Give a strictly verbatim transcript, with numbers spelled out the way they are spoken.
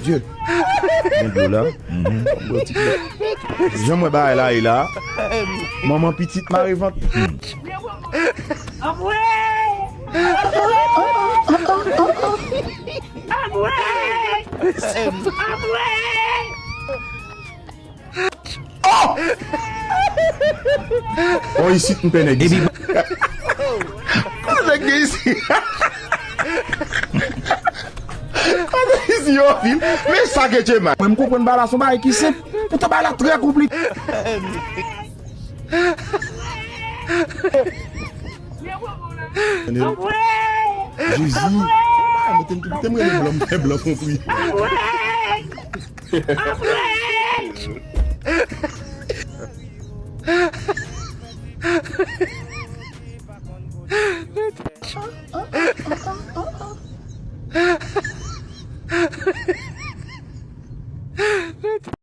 Dye. Gen dlo la. Jan mwen bagay la ye la. Manman pitit mare vant. Oh! Oh, isit m pè nèg isit. Kote nèg gen isit? Kote isit yo vin? Men sa ke Djema. Mwen m konprann bagay la se yon bagay ki senp. Poutan bagay la trè konplike. Jezi. Mwen te m te m rele blan, m fè blan konpri.